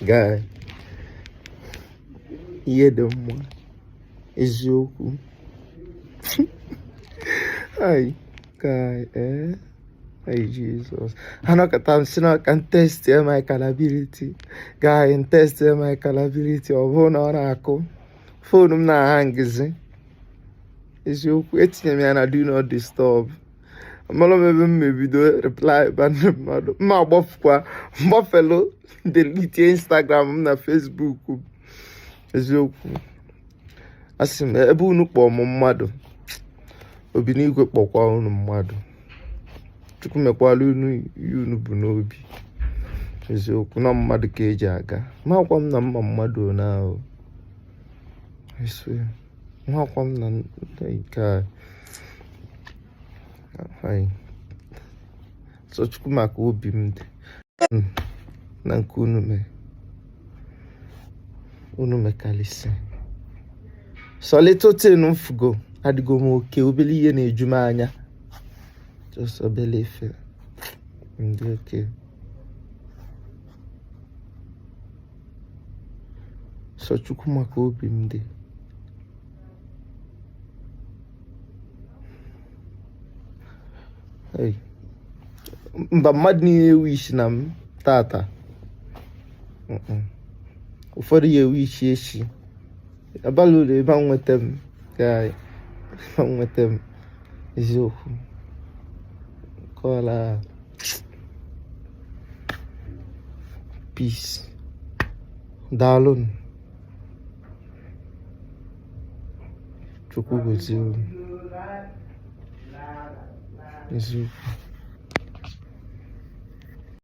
Guy, ihe dị mma eziokwu. Ai, guy, eh? Ai, Jesus. Anọkọta m si na ka m test my capability. Guy, m test my capability. Ọ bụrụ na ọ na-akụ, phone m na-ahangizi. Eziokwu, etinye m ya na do not disturb. Amara m ebe m mebido reply ba ndị mmadụ. M agbafukwa mgbafelu delete Instagram m na Facebook m. Eziokwu, asị m ebe unu kpọọ m mmadụ, Obinigwe kpọkwa unu mmadụ. Chukwu mekwala unu ihe unu bu n'obi. Eziokwu na mmadụ ka eji aga. Makwa m na mma mmadụ one ahụ. I swear. Makwa m na nke a. So Chukwu maka obi m dị na nke unu mee. Unu mekalịsị. So little thing m fugo adịgo m okay, obele ihe na-eju m anya. Just obele ife. Ndị okay. So Chukwu maka obi m dị. Hey. Mba, mmadụ niile wish na m tata. Ụfọdụ ya ewishi echi. Abalị uru ebe a nweta m, guy, ebe a nweta m eziokwu. Kọla peace. Daalụnụ. Chukwu gozie unu. Eziokwu.